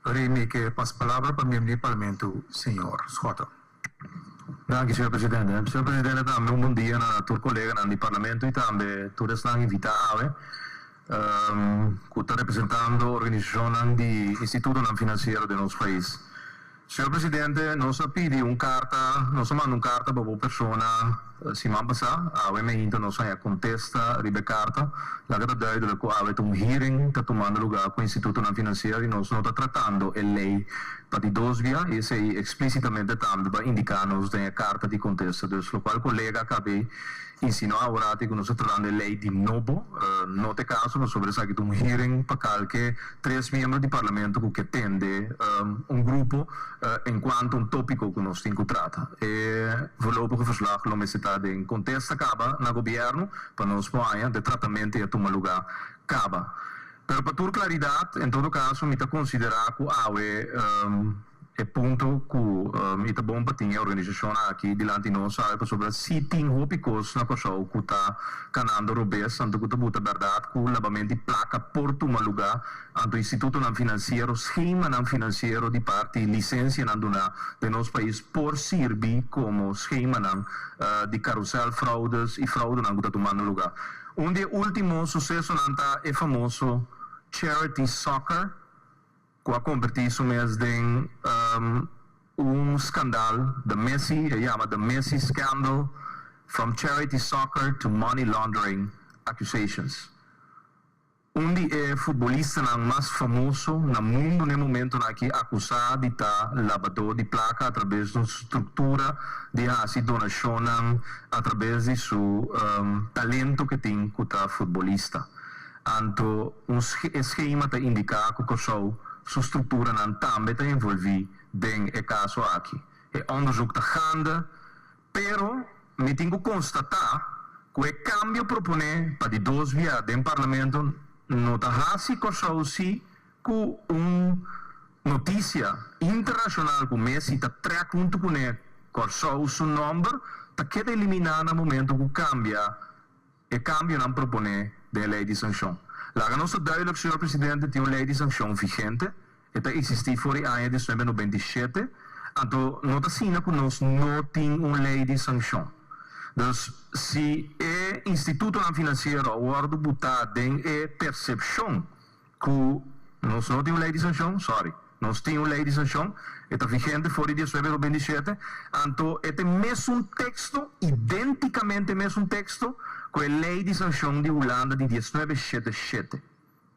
Mi ke pasa palabra pa miembro di Parlamento, señor Schotte. Danki, señor presidente. Señor presidente, tambe un bon dia na tur koleganan di Parlamento i tambe tur esnan invitá awe ku ta representando organisashonnan di institutonan finansiero den nos pais. Señor presidente, nos a pidi un karta, nos a manda un karta pa bo persona siman pasá. Awe meinta nos haña kontesta riba e karta. Laga ta duidelijk ku awe ta un hearing ta tumando lugá ku institutonan finansiero i nos no ta tratando e lei pa di dos bia i esei eksplísitamente tambe pa indiká nos den e karta di kontesta. Dus lokual kolega a kab'é insinuá aworati ku nos ta tratando e lei di nobo no ta e kaso pasobra esaki ta un hearing pa kalke tres miembro di parlamento ku ke tende un grupo enkuanto un tópiko ku nos tin ku trata. E voorlopige verslag lo mester ta den kontesta kaba na gobièrnu pa nos por haña de tratamentu i a tuma lugá kaba. Pero pa tur klaridat, en todo kaso mi ta konsiderá ku awe e punto ku i ta bon pa tin e organisashon aki dilanti nos awe pasobra si tin hopi kos na Kòrsou ku ta kanando robes anto ku ta buta bèrdat ku labament di plaka por tuma lugá anto institutonan finansiero, skemanan finansiero di parti lisensianan duná den nos pais por sirbi komo skemanan di karusèl fraudes i fraudenan ku ta tumando lugá. Un di e último susesonan ta e famoso charity soccer ku a kombertí su mes den un skandal, the Messi, e yama the Messi scandal, from charity soccer to money laundering accusations. Un di e futbolistanan mas famoso na mundu n'e momentonan aki akusá di ta labadó di plaka atrabes di un struktura di hasi donashonnan atrabes di su talento ke tin ku ta futbolista. Anto un e skema ta indiká ku Kòrsou su strukturanan tambe ta envolví den e kaso aki. E onderzoek ta gaande, pero mi tin ku konstatá ku e kambio proponé pa di dos bia den Parlamento no ta hasi Kòrsou si ku un notisia internashonal ku Messi ta trèk huntu kuné Kòrsou su nòmber ta keda eliminá na momento ku kambia e kambionan proponé den e lei di sanshon. Laga nos ta duidelijk, señor presidente, tin un lei di sanshon vigente, e ta eksistí for di aña 1997, anto no ta asina ku nos no tin un lei di sanshon. Dus, si e institutonan finansiero a wòrdu butá den e persepshon ku nos no tin un lei di sanshon, sorry, nos tin un lei di sanshon, e ta vigente for di 1997, anto e ta e mesun teksto, identikamente e mesun teksto, ku e lei di sanshon di Hulanda di 1977.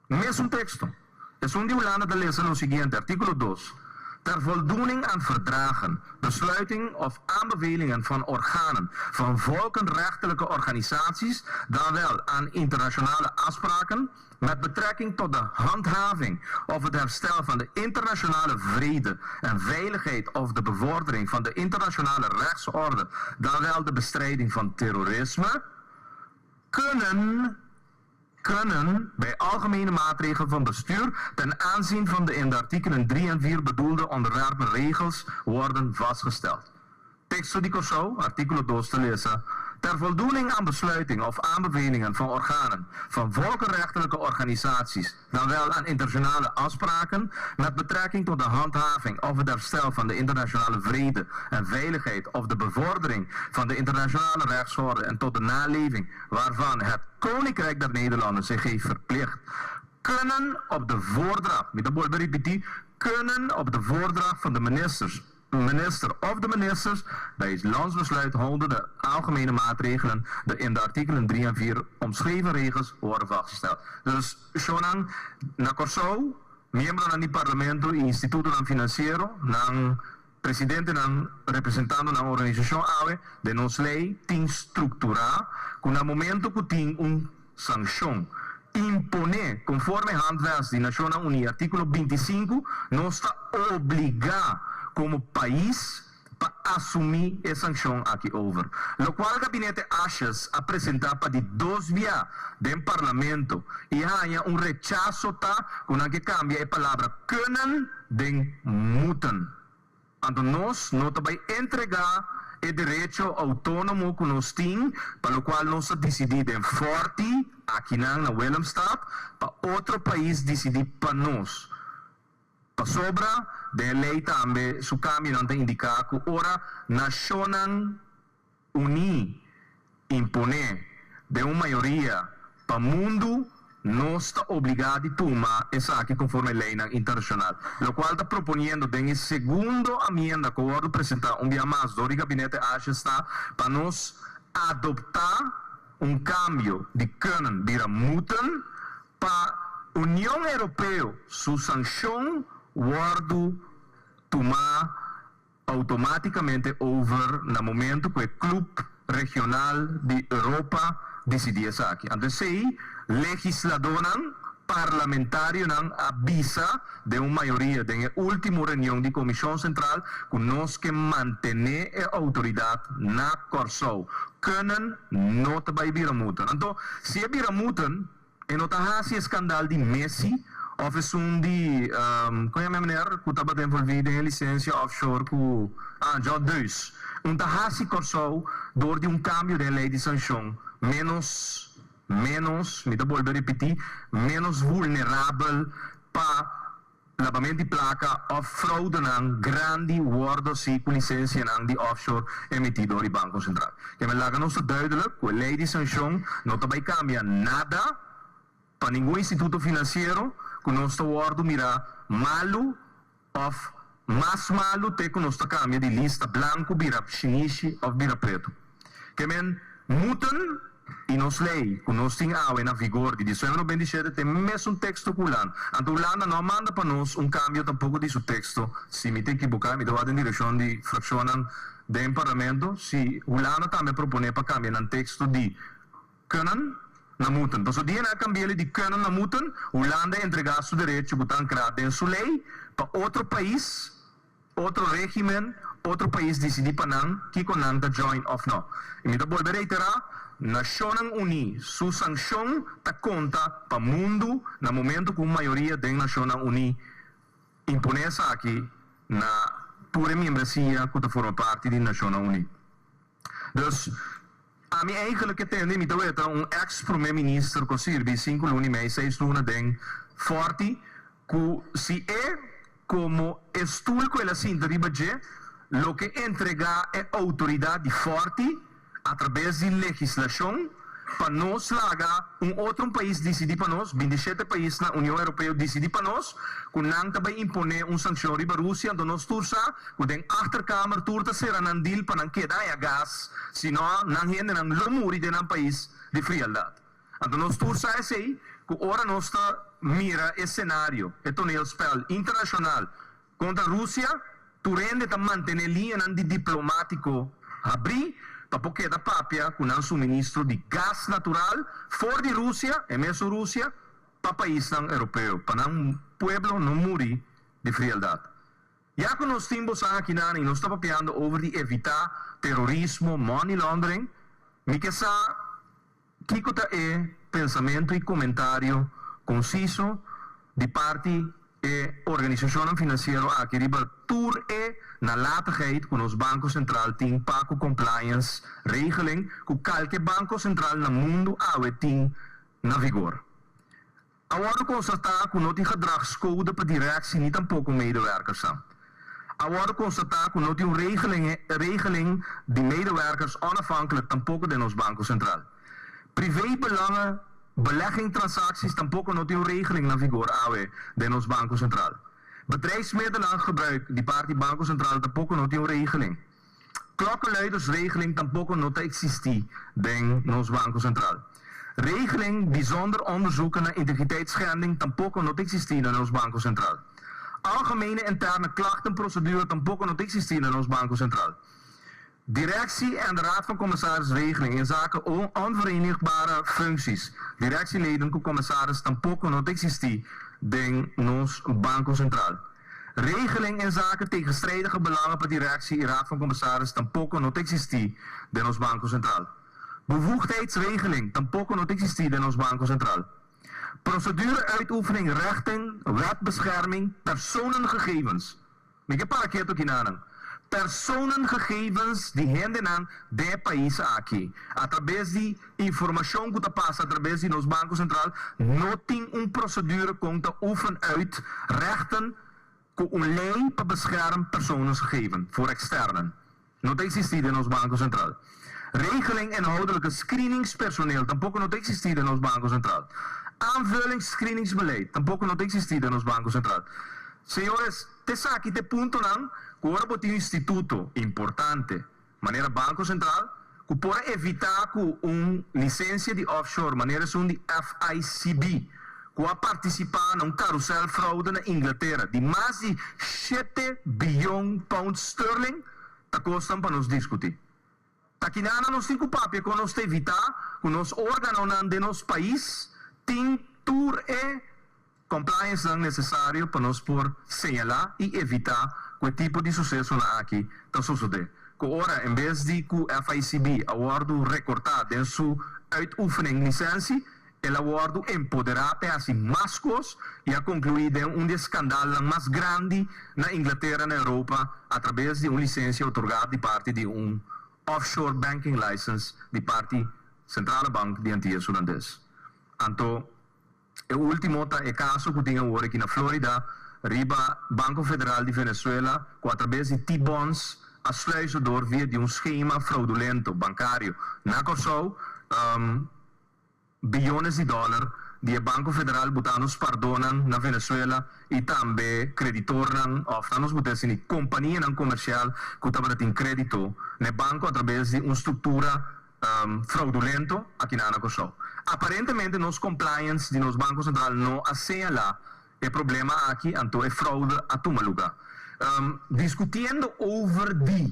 Mesun teksto. Esun di Hulanda ta lesa lo siguiente, artíkulo dos, Ter voldoening aan verdragen, besluiting of aanbevelingen van organen van volkenrechtelijke organisaties, dan wel aan internationale afspraken, met betrekking tot de handhaving of het herstel van de internationale vrede en veiligheid of de bevordering van de internationale rechtsorde, dan wel de bestrijding van terrorisme, kunnen kunnen bij algemene maatregelen van bestuur ten aanzien van de in de artikelen 3 en 4 bedoelde onderwerpen regels worden vastgesteld. Teksto di Kòrsou, artíkulo dos ta lesa, Ter voldoening aan besluiting of aanbevelingen van organen van volkenrechtelijke organisaties, dan wel aan internationale afspraken met betrekking tot de handhaving of het herstel van de internationale vrede en veiligheid of de bevordering van de internationale rechtsorde en tot de naleving waarvan het Koninkrijk der Nederlanden zich heeft verplicht, kunnen op de voordracht, mi ta bolbe ripití, kunnen op de voordracht van de ministers, minister of de ministers bij het landsbesluit houden de algemene maatregelen de in de artikelen 3 en 4 omschreven regels worden vastgesteld. Dus, shownan, na Kòrsou, miembronan di Parlamento i institutonan finansiero, nan presidentenan representando nan organisashon awe, den nos lei tin strukturá ku na momento ku tin un sanshon imponé konforme Handvest di Nashonnan Uní artíkulo 25, nos ta obligá komo pais pa asumí e sanshon aki over. Lokual Gabinete Asjes a presentá pa di dos bia den Parlamento i haña un rechaso ta ku nan ke kambia e palabra kunnen den moeten. Anto nos no ta bai entregá e derecho outónomo ku nos tin, pa lokual nos a disidí den Fòrti, akinan na Willemstad, pa otro pais disidí pa nos. Pasobra den e lei tambe su kambionan ta indiká ku ora Nashonnan Uní imponé den un mayoria pa mundu, nos ta obligá di tuma esaki konforme leinan internashonal. Lokual ta proponiendo den e segundo amienda ku wòrdu presentá un bia mas dor di Gabinete Asjes ta pa nos adoptá un kambio di kunnen bira moeten pa Union Europeo su sankshon wòrdu tumá outomátikamente over na momento ku e klup regional di Europa disidí esaki. Anto esei legisladónan, parlamentarionan a bisa den un mayoria den e último reunion di Komishon Sentral ku nos ke mantené e outoridat na Kòrsou. Kunnen no ta bai bira moeten. Anto si e bira moeten, E no ta hasi e skandal di Messi of esun di, kon yama e meneer ku tabata envolví den e lisensia offshore ku, ah, John Deus. Un ta hasi Kòrsou dor di un kambio den e lei di sanshon ménos, ménos, mi ta bolbe ripití, ménos vulnerabel pa Labament di plaka òf froudenan grandi wòrdu hasi ku lisensianan di offshore emití dor di Banko Sentral. Keme laga nos ta duidelik ku e lei di sanshon no ta bai kambia nada pa ningun instituto finansiero ku nos ta wòrdu mirá malu òf mas malu te ku nos ta kambia di lista blanku bira shinishi òf bira pretu. Ke men moeten i nos lei ku nos tin awe na vigor di 1997 ta e mesun teksto ku Hulanda. Anto Hulanda no a manda pa nos un kambio tampoko di su teksto, si mi ta ekiboká, mi ta wak den direkshon di frakshonnan den parlamento, si Hulanda tambe a proponé pa kambia nan teksto di kunnen na moeten. Pasobra dia nan a kambi'el di kunnen na moeten, Hulanda a entregá su derecho ku ta ankrá den su lei pa otro pais. Otro regimen, otro pais disidí pa nan kiko nan ta join òf no. I mi ta bolbe reiterá, Nashonnan Uní su sankshon ta konta pa mundu na momento ku un mayoria den Nashonnan Uní imponé esaki na tur e miembresia ku ta forma parti di Nashonnan Uní. Dus, ami eigenlijk ke tende mi ta weta un ex prome minister ku a sirbi sinku luna i mei, seis luna den Forti, ku si e komo e stul ku el a sinta riba dje lo ke entregá e outoridat di Forti atrabes di legislashon pa nos laga un otro un pais disidí pa nos, 27 pais na Union Europeo disidí pa nos ku nan ta bai imponé un sankshon riba Rusia, anto nos tur sa ku den achterkamer tur ta sera nan deal pa nan keda haña gas, sino nan hendenan lo muri den nan pais di frialdat. Anto nos tur sa esei ku ora nos ta mira e senario, e toneelspel internashonal kontra Rusia, tur hende ta mantené liñanan di diplomátiko habrí pa por keda papia ku nan suministro di gas natural for di Rusia, e mesun Rusia, pa paisnan europeo, pa nan pueblo no muri di frialdat. Ya ku nos tin bosan akinan i nos ta papiando over di evitá terorismo, money laundering, mi ke sa kiko ta e pensamentu i komentario konsiso di parti e organisashonnan finansiero aki riba tur e nalatigheid ku nos Banko Sentral tin pa ku compliance regeling ku kalke banko sentral na mundu awe tin na vigor. A wòrdu konstatá ku no tin gedragscode pa direksie ni tampoko medewerkersnan. A wòrdu konstatá ku no tin un regeling regeling di medewerkers onafhankelijk tampoko den nos Banko Sentral. Privébelangen beleggingtransacties tampoko no tin un regeling na vigor awe den nos Banko Sentral. Bedrijfsmiddelengebruik di parti Banko Sentral tampoko no tin un regeling. Klokkenluidersregeling tampoko no ta eksistí den nos Banko Sentral. Regeling bijzonder onderzoeken naar integriteitsschending tampoko no ta eksistí na nos Banko Sentral. Algemene interne klachtenprocedure tampoko no ta eksistí na nos Banko Sentral. Directie en de Raad van Commissaris-regeling inzake onverenigbare functies, directieleden ku commissaris tampoko no ta eksistí den nos Banko Sentral. Regeling inzake tegenstrijdige belangen pa directie i Raad van Commissaris tampoko no ta eksistí den nos Banko Sentral. Bevoegdheidsregeling tampoko no ta eksistí den nos Banko Sentral. Procedure uitoefening rechten Wet bescherming personengegevens. Mi ke para ketu kinanan. Personengegevens di hendenan den e pais aki, atrabes di informashon ku ta pasa atrabes di nos Banko Sentral, no tin un procedure kon ta oefen uit rechten. Ku un lei pa bescherm persoonsgegeven voor externen no ta eksistí den nos Banko Sentral. Regeling inhoudelijke screeningspersoneel tampoko no ta eksistí den nos Banko Sentral. Aanvulling screeningsbeleid tampoko no ta eksistí den nos Banko Sentral. Señores, t'esaki t'e puntonan ku ora bo tin un instituto importante manera Banko Sentral ku por a evitá ku un lisensia di offshore manera esun di FICB ku a partisipá na un karusèl froude na Inglatera di mas di shete biyon pound sterling ta kosnan pa nos diskutí. Ta kinana nos tin ku papia kon nos ta evitá ku nos órganonan den nos pais tin tur e Compliance-nan necesario pa nos por señala y evita cu e tipo di sucesonan aki ta sosode. Cu ora en bes di cu FICB a wordo recorta den su uitoefening licentie, el a wordo empodera p'e haci mas cos y a conclui den un di e scandalnan mas grandi na Inglatera na Europa a traves di un licencia otorga di parti di un offshore banking license di parti Centrale Bank di Antillas Hulandes. Anto. E ultimo ta e caso cu tin awor aki na Florida riba Banco Federal di Venezuela cu atrabes di T-bonds a sluizo door via di un schema fraudulento bancario na Corsou biyones di dollar di e Banco Federal butando spardonan na Venezuela y tambe creditornan of nan nos buta esini companianan comercial cu tabata tin credito na e banco atrabes di un structura fraudulento aki na Kòrsou. Aparentemente nos compliance di nos Banko Sentral no a señalá e problema aki, anto e fraude a tuma lugá. Diskutiendo over di,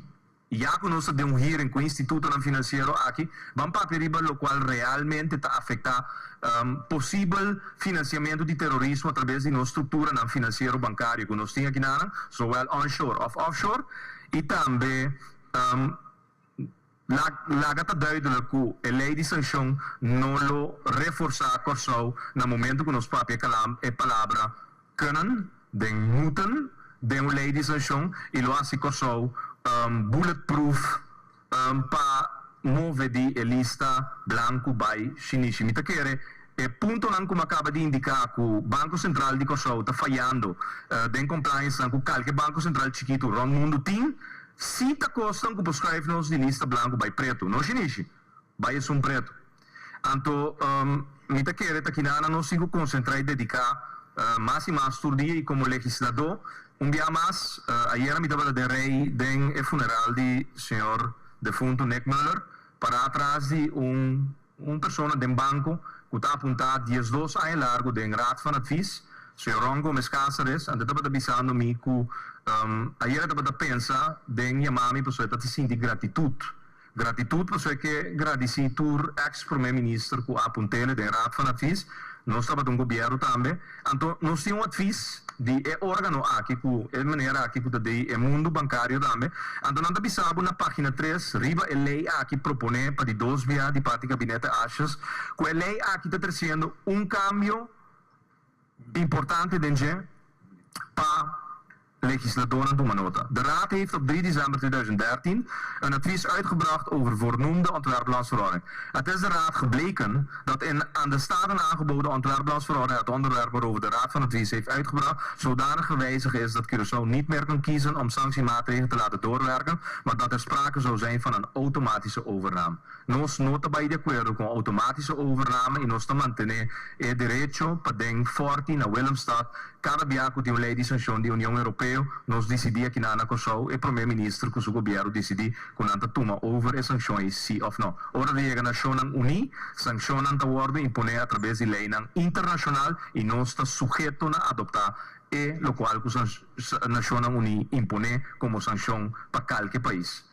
ya ku nos ta den un hearing ku institutonan finansiero aki, ban papia riba lokual realmente ta afektá posibel finansiamentu di terorismo atrabes di nos strukturanan finansiero bankario ku nos tin aki na, zowel onshore òf offshore, i tambe Laga ta duidelijk ku e lei di sanshon no lo reforsá Kòrsou na momentu ku nos papia e palabra kunnen den moeten den un lei di sanshon i lo hasi Kòrsou bulletproof pa move di e lista blanku bai shinishi. Mi ta kere e puntonan ku mi a kaba di indiká ku Banko Sentral di Kòrsou ta fayando den compliance-nan ku kalke banko sentral chikitu rònt mundu tin. Si ta kosnan ku por skruif nos di lista blanku bai pretu, no shinishi, bai esun pretu. Anto mi ta kere ta kina nan nos tin ku konsentrá i dediká mas i mas tur dia i komo legisladó. Un bia mas, ayera mi tabata den rei den e funeral di señor defuntu Nick Muller, pará atras di un Un persona den banco cu ta apunta diesdos aña largo den Raad van Advies, señor Ron Gomez Cáceres, ante tabata bisando mi cu ayera tabata pensa den yama mi pasobra e ta sinti gratitud. Gratitud pasobra e ke gradici tur ex prome minister cu a apuntele den Raad van Advies. Nos tabata un gobierno tambe. Anto nos tin un advies di e organo aki ku e manera aki ku ta dei e mundu bankario tambe. Anto nan ta bisa bo na pagina tres riba e lei aki proponé pa di dos bia di parti gabinete Asjes ku e lei aki ta tresiendo un kambio importante den dje pa Legisladornan tuma nota. De Raad heeft op 3 december 2013 een advies uitgebracht over voornoemde ontwerplandsverordening. Het is de Raad gebleken dat in aan de Staten aangeboden ontwerplandsverordening het onderwerp waarover de Raad van Advies heeft uitgebracht zodanig gewijzigd is dat Curaçao niet meer kan kiezen om sanctiemaatregelen te laten doorwerken, maar dat er sprake zou zijn van een automatische overname. Nos no ta bai di akuerdo ku un outomátische overname i nos ta mantené e derecho pa den Fòrti na Willemstad kada bia ku tin un lei di sanshon di Union Europeo nos disidí akinan na Kòrsou e Promé Minister ku su gobièrnu disidí ku nan ta tuma over e sanshon ei sí òf no. Ora ta yega Nashonnan Uní sanshonnan ta wòrdu imponé atrabes di leinan internashonal i nos ta suheto na adoptá e lokual ku Nashonnan Uní imponé komo sanshon pa kalke pais.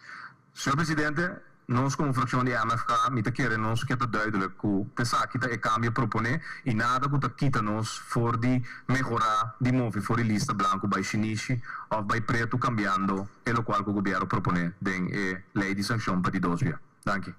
Señor Presidente, nos como fraccion di MFK mi ta kere nos ke ta duidelijk cu esaki ta e cambio propone y nada cu ta kita nos for di mehora di move for di lista blanco bay shinishi of bay preto cambiando e locual cu gobierno propone den e ley di sancion pa di dos bia. Danki.